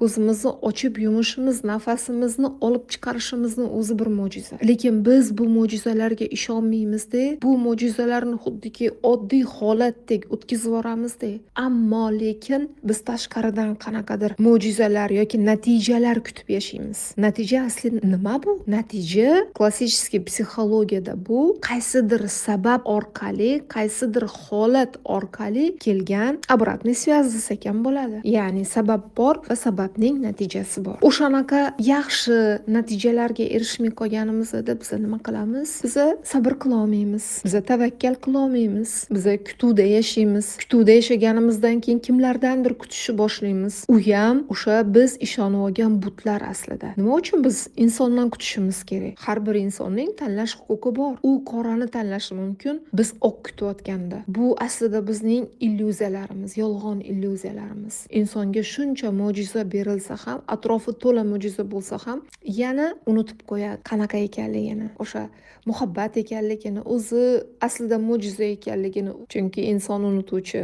Ko'zimizni ochib yumishimiz, nafasimizni olib chiqarishimizni o'zi bir mo'jiza. Lekin biz bu mo'jizalarga ishonmaymizda, bu mo'jizalarni xuddiki oddiy holatdek o'tkazib yuboramizda. Ammo lekin biz tashqaridan qanaqadir mo'jizalar yoki natijalar kutib yashaymiz. Natija asli nima bu? Natija klassический psixologiyada bu qaysidir sabab orqali, qaysidir holat orqali kelgan обратный связь desak ham bo'ladi. Ya'ni sabab bor va sababning natijasi bor. O'shanaqa yaxshi natijalarga erishmay qolganimizda biz nima qilamiz? Biz sabr qilolmaymiz, biz tavakkal qilolmaymiz, biz kutuvda yashaymiz. Kutuvda yashaganimizdan keyin kimlardandir kutishni boshlaymiz. U ham o'sha biz ishonib olgan butlar aslida. Nima uchun biz insondan kutishimiz kerak? Har bir insonning tanlash huquqi bor. U qorani tanlashi mumkin, biz oq kutayotganda. Bu aslida bizning illyuziyalarimiz, yolg'on illyuziyalarimiz. Insonga shuncha mo'jiza berilsa ham, atrofi to'la mo'jiza bo'lsa ham, yana unutib qo'yadi qanaqa ekanligini, o'sha muhabbat ekanligini, o'zi aslida mo'jiza ekanligini. Chunki inson unutuvchi.